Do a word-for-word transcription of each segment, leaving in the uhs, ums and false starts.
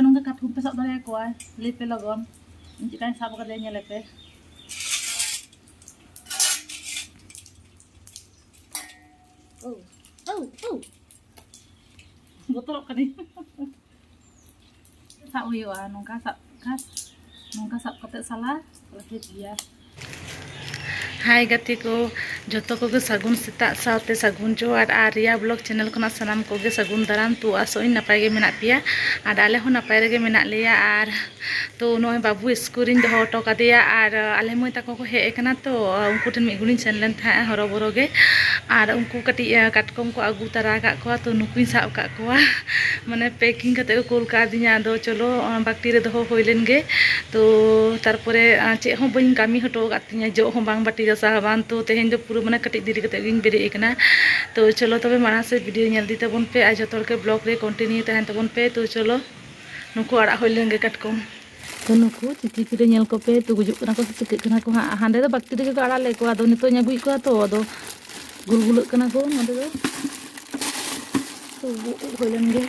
ᱱᱚᱝᱠᱟ ᱠᱟᱴᱠᱚᱢ ᱯᱮ ᱥᱟᱵ ᱫᱟᱲᱮᱭᱟᱠᱚᱣᱟ, ᱞᱟᱹᱭ ᱯᱮ ᱞᱚᱜᱚᱱ᱾ ᱤᱧ ᱪᱮᱫᱠᱟᱧ ᱥᱟᱵ ᱠᱟᱫᱮᱭᱟ, ᱧᱮᱞᱮ ᱯᱮ᱾ ᱳ, ᱳ, ᱳ᱾ ᱵᱚᱛᱚᱨᱚᱜ ᱠᱟᱹᱱᱟᱹᱧ᱾ ᱥᱟᱵ ᱦᱩᱭᱩᱜᱼᱟ, ᱱᱚᱝᱠᱟ ᱥᱟᱵ ᱠᱟᱛᱮ, ᱱᱚᱝᱠᱟ ᱥᱟᱵ ᱠᱟᱛᱮ ᱥᱟᱞᱟ ᱞᱟᱹᱴᱩᱭ ᱜᱮᱭᱟ᱾ ᱦᱟᱭ ᱜᱟᱛᱮ ᱠᱚ, ᱡᱚᱛᱚ ᱠᱚᱜᱮ ᱥᱟᱹᱜᱩᱱ ᱥᱮᱛᱟᱜ ᱥᱟᱶᱛᱮ ᱥᱟᱹᱜᱩᱱ ᱡᱚᱦᱟᱨ᱾ ᱟᱨ ᱨᱤᱭᱟ ᱵᱞᱚᱜ ᱪᱮᱱᱮᱞ ᱠᱷᱚᱱᱟᱜ ᱥᱟᱱᱟᱢ ᱠᱚᱜᱮ ᱥᱟᱹᱜᱩᱱ ᱫᱟᱨᱟᱢ᱾ ᱛᱚ ᱟᱥᱚᱜ ᱟᱹᱧ ᱱᱟᱯᱟᱭ ᱜᱮ ᱢᱮᱱᱟᱜ ᱯᱮᱭᱟ, ᱟᱨ ᱟᱞᱮ ᱦᱚᱸ ᱱᱟᱯᱟᱭ ᱨᱮᱜᱮ ᱢᱮᱱᱟᱜ ᱞᱮᱭᱟ᱾ ᱟᱨ ᱛᱚ ᱱᱚᱜᱼᱚᱭ ᱵᱟᱹᱵᱩ ᱥᱠᱩᱞ ᱨᱤᱧ ᱫᱚᱦᱚ ᱦᱚᱴᱚ ᱠᱟᱫᱮᱭᱟ, ᱟᱨ ᱟᱞᱮ ᱢᱟᱹᱭ ᱛᱟᱠᱚ ᱠᱚ ᱦᱮᱡ ᱟᱠᱟᱱᱟ, ᱛᱚ ᱩᱱᱠᱩ ᱴᱷᱮᱱ ᱢᱤᱫ ᱜᱷᱩᱲᱤᱧ ᱥᱮᱱ ᱞᱮᱱ ᱛᱟᱦᱮᱸᱫ ᱦᱚᱨᱚᱵᱚᱨᱚ ᱜᱮ᱾ ᱟᱨ ᱩᱱᱠᱩ ᱠᱟᱹᱴᱤᱡ ᱠᱟᱴᱠᱚᱢ ᱠᱚ ᱟᱹᱜᱩ ᱛᱟᱨᱟ ᱟᱠᱟᱫ ᱠᱚᱣᱟ, ᱛᱚ ᱱᱩᱠᱩᱧ ᱥᱟᱵ ᱟᱠᱟᱫ ᱠᱚᱣᱟ᱾ ᱢᱟᱱᱮ ᱯᱮᱠᱤᱝ ᱠᱟᱛᱮ ᱠᱚ ᱠᱳᱞ ᱠᱟᱣᱫᱤᱧᱟ᱾ ᱟᱫᱚ ᱪᱚᱞᱚ, ᱵᱟᱠᱴᱤ ᱨᱮ ᱫᱚᱦᱚ ᱦᱩᱭ ᱞᱮᱱ ᱜᱮ᱾ ᱛᱚ ᱛᱟᱨᱯᱚᱨᱮ ᱪᱮᱫ ᱦᱚᱸ ᱵᱟᱹᱧ ᱠᱟᱹᱢᱤ ᱦᱚᱴᱚ ᱟᱠᱟᱫ ᱛᱤᱧᱟᱹ, ᱡᱚᱜ ᱦᱚᱸ ᱵᱟᱝ, ᱵᱟᱹᱴᱤ ᱜᱟᱥᱟᱣ ᱦᱚᱸ ᱵᱟᱝ᱾ ᱛᱚ ᱛᱮᱦᱮᱧ ᱫᱚ ᱯᱩᱨᱟᱹ ᱢᱟᱱᱮ ᱠᱟᱹᱴᱤᱡ ᱫᱮᱨᱤ ᱠᱟᱛᱮ ᱜᱤᱧ ᱵᱮᱨᱮᱫ ᱟᱠᱟᱱᱟ᱾ ᱛᱚ ᱪᱚᱞᱚ ᱛᱚᱵᱮ ᱢᱟᱲᱟᱝ ᱥᱮᱫ ᱵᱷᱤᱰᱤᱭᱳ ᱧᱮᱞ ᱤᱫᱤ ᱛᱟᱵᱚᱱ ᱯᱮ, ᱟᱨ ᱡᱚᱛᱚ ᱦᱚᱲ ᱜᱮ ᱵᱞᱚᱜ ᱨᱮ ᱠᱚᱱᱴᱤᱱᱤᱭᱩ ᱛᱟᱦᱮᱱ ᱛᱟᱵᱚᱱ ᱯᱮ᱾ ᱛᱚ ᱪᱚᱞᱚ, ᱱᱩᱠᱩ ᱟᱲᱟᱜ ᱦᱩᱭ ᱞᱮᱱ ᱜᱮ ᱠᱟᱴᱠᱚᱢ᱾ ᱛᱚ ᱱᱩᱠᱩ ᱪᱤᱛᱤ ᱯᱤᱨᱟᱹ ᱧᱮᱞ ᱠᱚᱯᱮ, ᱛᱚ ᱜᱩᱡᱩᱜ ᱠᱟᱱᱟ ᱠᱚ ᱥᱮ ᱪᱤᱠᱟᱹᱜ ᱠᱟᱱᱟ ᱠᱚ ᱦᱟᱸᱜ᱾ ᱦᱟᱸᱰᱮ ᱫᱚ ᱵᱟᱹᱠᱛᱤ ᱨᱮᱜᱮ ᱠᱚ ᱟᱲᱟᱜ ᱞᱮᱫ ᱠᱚᱣᱟ, ᱟᱫᱚ ᱱᱤᱛᱚᱜ ᱤᱧ ᱟᱹᱜᱩᱭᱮᱫ ᱠᱚᱣᱟ, ᱛᱚ ᱟᱫᱚ ᱜᱩᱞᱜᱩᱞᱟᱹᱜ ᱠᱟᱱᱟ ᱠᱚ ᱱᱚᱸᱰᱮ ᱫᱚ᱾ ᱛᱚ ᱩᱵ ᱦᱩᱭ ᱞᱮᱱ ᱜᱮ,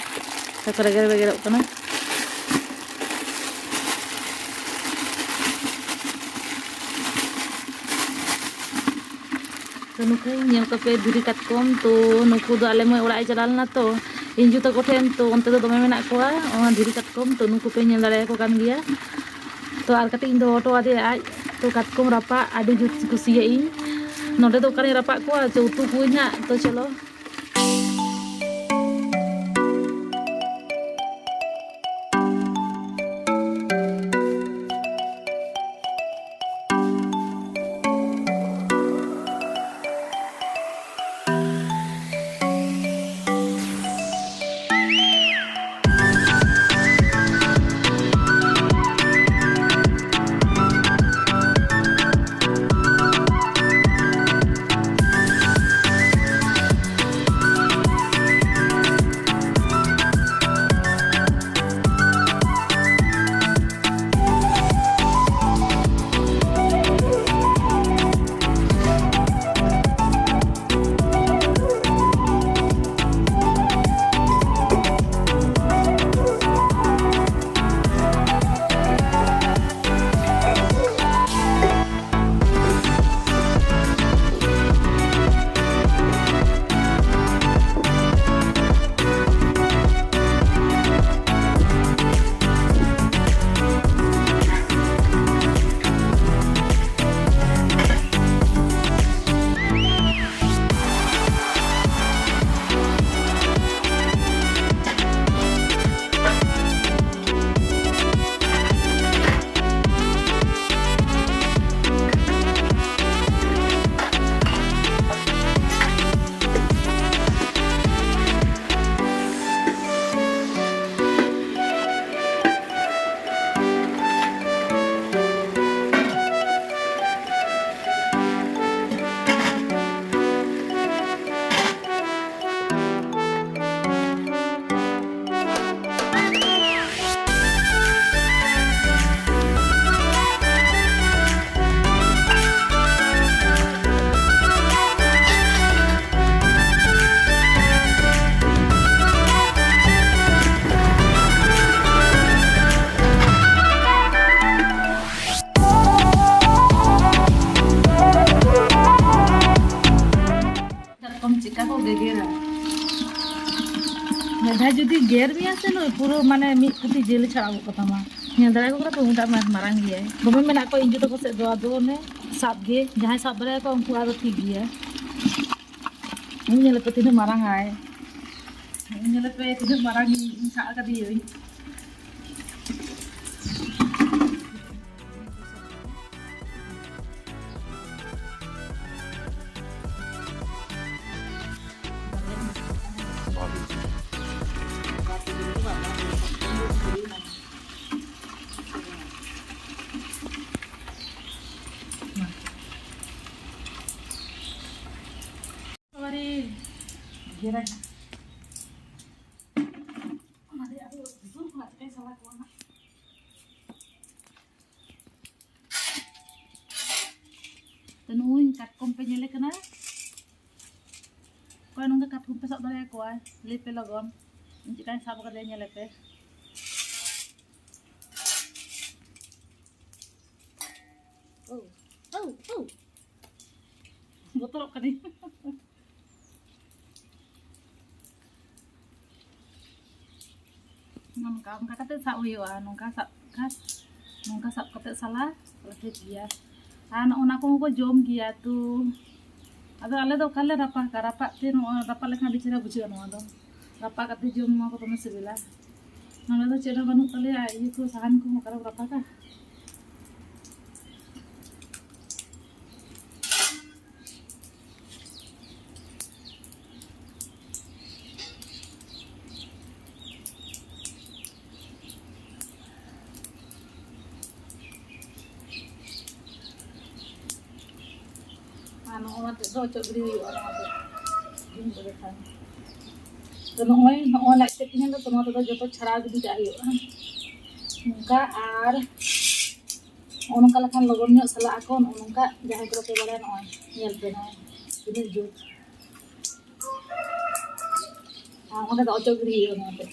ᱛᱟᱨᱯᱚᱨᱮ ᱜᱮᱨ ᱵᱮᱜᱮᱨᱚᱜ ᱠᱟᱱᱟ᱾ ᱛᱚ ᱱᱩᱠᱩ ᱧᱮᱞ ᱠᱚᱯᱮ, ᱫᱷᱤᱨᱤ ᱠᱟᱴᱠᱚᱢ᱾ ᱛᱚ ᱱᱩᱠᱩ ᱫᱚ ᱟᱞᱮ ᱢᱟᱹᱭ ᱚᱲᱟᱜ ᱮ ᱪᱟᱞᱟᱣ ᱞᱮᱱᱟ, ᱛᱚ ᱤᱧ ᱡᱩ ᱛᱟᱠᱚ ᱴᱷᱮᱱ, ᱛᱚ ᱚᱱᱛᱮ ᱫᱚ ᱫᱚᱢᱮ ᱢᱮᱱᱟᱜ ᱠᱚᱣᱟ, ᱚᱱᱟ ᱫᱷᱤᱨᱤ ᱠᱟᱴᱠᱚᱢ᱾ ᱛᱚ ᱱᱩᱠᱩ ᱯᱮ ᱧᱮᱞ ᱫᱟᱲᱮᱭᱟᱠᱚ ᱠᱟᱱ ᱜᱮᱭᱟ᱾ ᱛᱚ ᱟᱨ ᱠᱟᱹᱴᱤᱡ ᱤᱧ ᱫᱚᱦᱚ ᱦᱚᱴᱚ ᱟᱫᱮᱭᱟ ᱟᱡ᱾ ᱛᱚ ᱠᱟᱴᱠᱚᱢ ᱨᱟᱯᱟᱜ ᱟᱹᱰᱤ ᱡᱩᱛ ᱠᱩᱥᱤᱭᱟᱜ ᱤᱧ᱾ ᱱᱚᱰᱮ ᱫᱚ ᱚᱠᱟᱨᱤᱧ ᱨᱟᱯᱟᱜ ᱠᱚᱣᱟ, ᱛᱚ ᱩᱛᱩ ᱠᱚᱣᱟᱧ ᱦᱟᱸᱜ᱾ ᱛᱚ ᱪᱚᱞᱚ᱾ ᱮᱨ ᱢᱮᱭᱟ ᱥᱮ ᱱᱩᱭ ᱯᱩᱨᱟᱹ ᱢᱟᱱᱮ ᱢᱤᱫ ᱠᱩᱴᱤ ᱡᱤᱞ ᱪᱷᱟᱲᱟᱣ ᱜᱚᱫ ᱠᱟᱛᱟᱢᱟ᱾ ᱧᱮᱞ ᱫᱟᱲᱮᱭᱟᱠᱚ ᱠᱟᱱᱟ ᱯᱮ, ᱩᱱᱤᱴᱟᱜ ᱢᱟ ᱢᱟᱨᱟᱝ ᱜᱮᱭᱟᱭ᱾ ᱵᱟᱹᱵᱤᱱ ᱢᱮᱱᱟᱜ ᱠᱚᱣᱟ ᱤᱧ ᱡᱚᱛᱚ ᱠᱚ ᱥᱮᱫ ᱫᱚ, ᱟᱫᱚ ᱚᱱᱮ ᱥᱟᱵ ᱜᱮ, ᱡᱟᱦᱟᱸᱭ ᱥᱟᱵ ᱫᱟᱲᱮᱭᱟᱠᱚᱣᱟ ᱩᱱᱠᱩ ᱟᱫᱚ ᱴᱷᱤᱠ ᱜᱮᱭᱟ᱾ ᱤᱧ ᱧᱮᱞ ᱯᱮ ᱛᱤᱱᱟᱹᱜ ᱢᱟᱨᱟᱝ ᱟᱭ, ᱤᱧ ᱧᱮᱞ ᱯᱮ ᱛᱤᱱᱟᱹᱜ ᱢᱟᱨᱟᱝ ᱤᱧ ᱥᱟᱵ ᱟᱠᱟᱫᱮᱭᱟᱹᱧ᱾ ᱚᱱᱟᱛᱮ ᱟᱫᱚ ᱥᱩᱨ ᱠᱷᱚᱱᱟᱜ ᱪᱤᱠᱟᱹᱧ ᱥᱟᱞᱟ ᱠᱚᱣᱟ ᱱᱟᱜ᱾ ᱛᱚ, ᱱᱩᱭ ᱠᱟᱴᱠᱚᱢ ᱯᱮ ᱧᱮᱞᱮ ᱠᱟᱱᱟ? ᱚᱠᱚᱭ ᱱᱚᱝᱠᱟ ᱠᱟᱴᱠᱚᱢ ᱯᱮ ᱥᱟᱵ ᱫᱟᱲᱮᱭᱟᱠᱚᱣᱟ? ᱞᱟᱹᱭ ᱯᱮ ᱞᱚᱜᱚᱱ᱾ ᱤᱧ ᱪᱮᱠᱟᱧ ᱥᱟᱵ ᱟᱠᱟᱫᱮᱭᱟ, ᱧᱮᱞᱮ ᱯᱮ᱾ ᱳ, ᱳ, ᱳ᱾ ᱵᱚᱛᱚᱨᱚᱜ ᱠᱟᱹᱱᱟᱹᱧ᱾ ᱱᱚᱝᱠᱟ, ᱚᱱᱠᱟ ᱠᱟᱛᱮ ᱥᱟᱵ ᱦᱩᱭᱩᱜᱼᱟ᱾ ᱱᱚᱝᱠᱟ ᱥᱟᱵ, ᱱᱚᱝᱠᱟ ᱥᱟᱵ ᱠᱟᱛᱮ ᱥᱟᱞᱟ ᱞᱟᱴᱷᱮ ᱜᱮᱭᱟ᱾ ᱟᱨ ᱱᱚᱜᱼᱚ ᱱᱟ ᱠᱚᱦᱚᱸ ᱠᱚ ᱡᱚᱢ ᱜᱮᱭᱟ ᱛᱚ᱾ ᱟᱫᱚ ᱟᱞᱮ ᱫᱚ ᱚᱠᱟᱞᱮ ᱨᱟᱯᱟᱜᱟ? ᱨᱟᱯᱟᱜ ᱛᱮ, ᱱᱚᱣᱟ ᱨᱟᱯᱟᱜ ᱞᱮᱠᱷᱟᱱ ᱟᱹᱰᱤ ᱪᱮᱦᱨᱟ ᱵᱩᱡᱷᱟᱹᱜᱼᱟ ᱱᱚᱣᱟ ᱫᱚ᱾ ᱨᱟᱯᱟᱜ ᱠᱟᱛᱮ ᱡᱚᱢ, ᱱᱚᱣᱟ ᱠᱚ ᱫᱚᱢᱮ ᱥᱤᱵᱤᱞᱟ᱾ ᱱᱚᱰᱮ ᱫᱚ ᱪᱮᱫ ᱦᱚᱸ ᱵᱟᱹᱱᱩᱜ ᱛᱟᱞᱮᱭᱟ, ᱤᱭᱟᱹ ᱠᱚ, ᱥᱟᱦᱟᱱ ᱠᱚᱦᱚᱸ ᱚᱠᱟᱨᱮᱢ ᱨᱟᱯᱟᱜᱟ? ᱟᱨ ᱱᱚᱜᱼᱚ ᱱᱚᱣᱟ ᱛᱮᱫ ᱫᱚ ᱚᱪᱚᱜ ᱜᱤᱰᱤ ᱦᱩᱭᱩᱜᱼᱟ, ᱱᱚᱣᱟ ᱫᱚ ᱫᱤᱱ ᱠᱚᱨᱮ ᱠᱷᱟᱱ᱾ ᱛᱚ ᱱᱚᱜᱼᱚᱭ, ᱱᱚᱜᱼᱚᱭ ᱞᱟᱡ ᱛᱮᱫ ᱛᱤᱧ ᱫᱚ, ᱛᱚ ᱱᱚᱣᱟ ᱛᱮᱫᱚ ᱡᱚᱛᱚ ᱪᱷᱟᱲᱟᱣ ᱜᱤᱰᱤ ᱠᱟᱜ ᱦᱩᱭᱩᱜᱼᱟ ᱱᱚᱝᱠᱟ᱾ ᱟᱨ ᱱᱚᱜᱼᱚ ᱱᱚᱝᱠᱟ ᱞᱮᱠᱷᱟᱱ ᱞᱚᱜᱚᱱ ᱧᱚᱜ ᱥᱟᱞᱟᱜ ᱟᱠᱚ, ᱱᱚᱜᱼᱚ ᱱᱚᱝᱠᱟ᱾ ᱡᱟᱦᱟᱸᱭ ᱠᱚ ᱵᱟᱯᱮ ᱵᱟᱲᱟᱭᱟ, ᱱᱚᱜᱼᱚᱭ ᱧᱮᱞ ᱯᱮ, ᱱᱚᱜᱼᱚᱭ ᱛᱤᱱᱟᱹᱜ ᱡᱩᱛ᱾ ᱟᱨ ᱚᱸᱰᱮ ᱫᱚ ᱚᱪᱚᱜ ᱜᱤᱰᱤ ᱦᱩᱭᱩᱜᱼᱟ ᱱᱚᱣᱟ ᱛᱮᱫ᱾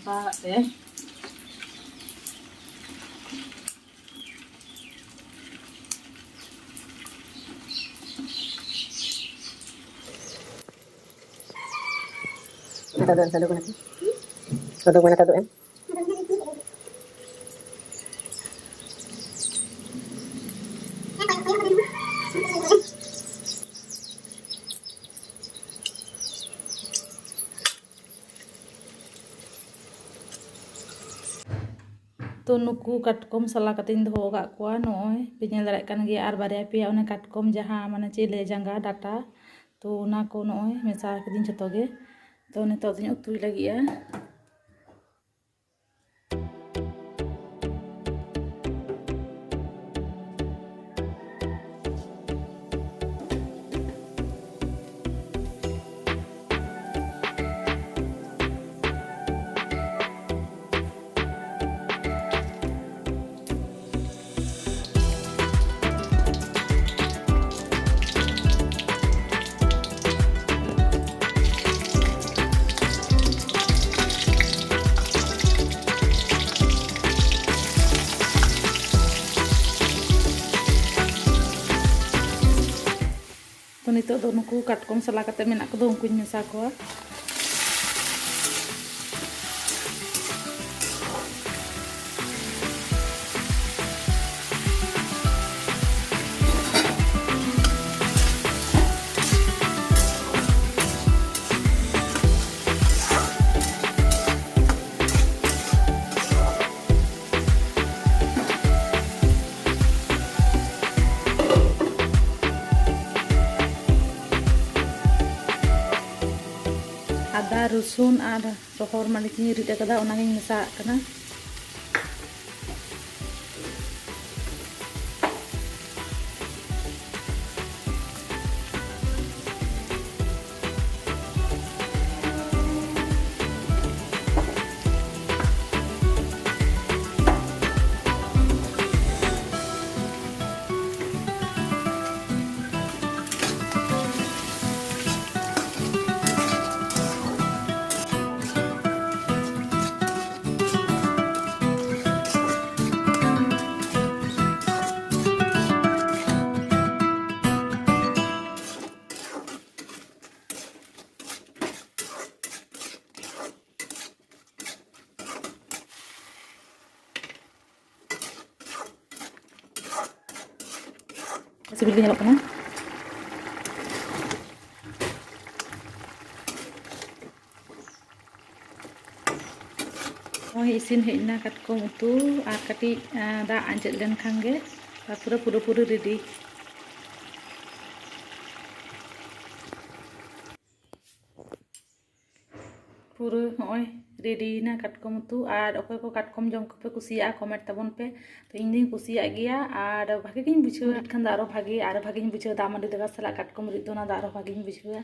ᱫᱟᱜ ᱛᱮ᱾ ᱱᱮᱛᱟᱨ ᱫᱚ ᱮᱢ ᱥᱟᱰᱮ ᱠᱟᱱᱟ ᱠᱚ᱾ ᱥᱟᱰᱮ ᱠᱟᱱᱟ ᱱᱮᱛᱟᱨ ᱫᱚ ᱮᱢ᱾ ᱛᱚ ᱱᱩᱠᱩ ᱠᱟᱴᱠᱚᱢ ᱥᱟᱞᱟ ᱠᱟᱛᱮᱧ ᱫᱚᱦᱚ ᱟᱠᱟᱫ ᱠᱚᱣᱟ᱾ ᱱᱚᱜᱼᱚᱭ ᱯᱮ ᱧᱮᱞ ᱫᱟᱲᱮᱭᱟᱜ ᱠᱟᱱ ᱜᱮᱭᱟ, ᱟᱨ ᱵᱟᱨᱭᱟ ᱯᱮᱭᱟ ᱚᱱᱮ ᱠᱟᱴᱠᱚᱢ ᱡᱟᱦᱟᱸ ᱢᱟᱱᱮ ᱪᱮᱫ ᱞᱟᱹᱭᱟ ᱡᱟᱸᱜᱟ ᱰᱟᱴᱟ, ᱛᱚ ᱚᱱᱟ ᱠᱚ ᱱᱚᱜᱼᱚᱭ ᱢᱮᱥᱟ ᱠᱟᱹᱫᱟᱹᱧ ᱡᱷᱚᱛᱚ ᱜᱮ᱾ ᱛᱚ ᱱᱤᱛᱚᱜ ᱫᱚᱧ ᱩᱛᱩᱭ ᱞᱟᱹᱜᱤᱫᱼᱟ᱾ ᱛᱚ ᱱᱤᱛᱚᱜ ᱫᱚ ᱱᱩᱠᱩ ᱠᱟᱴᱠᱚᱢ ᱥᱟᱞᱟ ᱠᱟᱛᱮ ᱢᱮᱱᱟᱜ ᱠᱚᱫᱚ ᱩᱱᱠᱩᱧ ᱢᱮᱥᱟ ᱠᱚᱣᱟ᱾ ᱟᱫᱟ, ᱨᱚᱥᱩᱱ ᱟᱨ ᱨᱚᱦᱚᱲ ᱢᱟᱹᱨᱤᱪ ᱤᱧ ᱨᱤᱫ ᱟᱠᱟᱫᱟ, ᱚᱱᱟᱜᱤᱧ ᱢᱮᱥᱟᱣᱟᱜ ᱠᱟᱱᱟ᱾ ᱥᱤᱵᱤᱞ ᱜᱮ ᱧᱮᱞᱚᱜ ᱠᱟᱱᱟ᱾ ᱱᱚᱜᱼᱚᱭ ᱤᱥᱤᱱ ᱦᱮᱡ ᱮᱱᱟ ᱠᱟᱴᱠᱚᱢ ᱩᱛᱩ, ᱟᱨ ᱠᱟᱹᱴᱤᱡ, ᱟᱸ, ᱫᱟᱜ ᱟᱸᱡᱮᱫ ᱞᱮᱱᱠᱷᱟᱱ ᱜᱮ ᱛᱟᱨᱯᱚᱨᱮ ᱯᱩᱨᱟᱹᱯᱩᱨᱤ ᱨᱮᱰᱤ᱾ ᱯᱩᱨᱟᱹ ᱱᱚᱜᱼᱚᱭ ᱨᱮᱰᱤᱭᱮᱱᱟ ᱠᱟᱴᱠᱚᱢ ᱩᱛᱩ᱾ ᱟᱨ ᱚᱠᱚᱭ ᱠᱚ ᱠᱟᱴᱠᱚᱢ ᱡᱚᱢ ᱠᱚᱯᱮ ᱠᱩᱥᱤᱭᱟᱜᱼᱟ, ᱠᱚᱢᱮᱱᱴ ᱛᱟᱵᱚᱱ ᱯᱮ᱾ ᱛᱚ, ᱤᱧ ᱫᱩᱧ ᱠᱩᱥᱤᱭᱟᱜ ᱜᱮᱭᱟ, ᱟᱨ ᱵᱷᱟᱜᱮ ᱜᱤᱧ ᱵᱩᱡᱷᱟᱹᱣᱟ᱾ ᱨᱤᱫ ᱠᱷᱟᱱ ᱫᱚ ᱟᱨᱚ ᱵᱷᱟᱜᱮ, ᱟᱨᱚ ᱵᱷᱟᱜᱮᱧ ᱵᱩᱡᱷᱟᱹᱣᱟ᱾ ᱫᱟᱜ ᱢᱟᱹᱰᱤ ᱫᱟᱠᱟ ᱥᱟᱞᱟᱜ ᱠᱟᱴᱠᱚᱢ ᱨᱤᱫ ᱫᱚ, ᱚᱱᱟ ᱫᱚ ᱟᱨᱚ ᱵᱷᱟᱜᱮᱧ ᱵᱩᱡᱷᱟᱹᱣᱟ᱾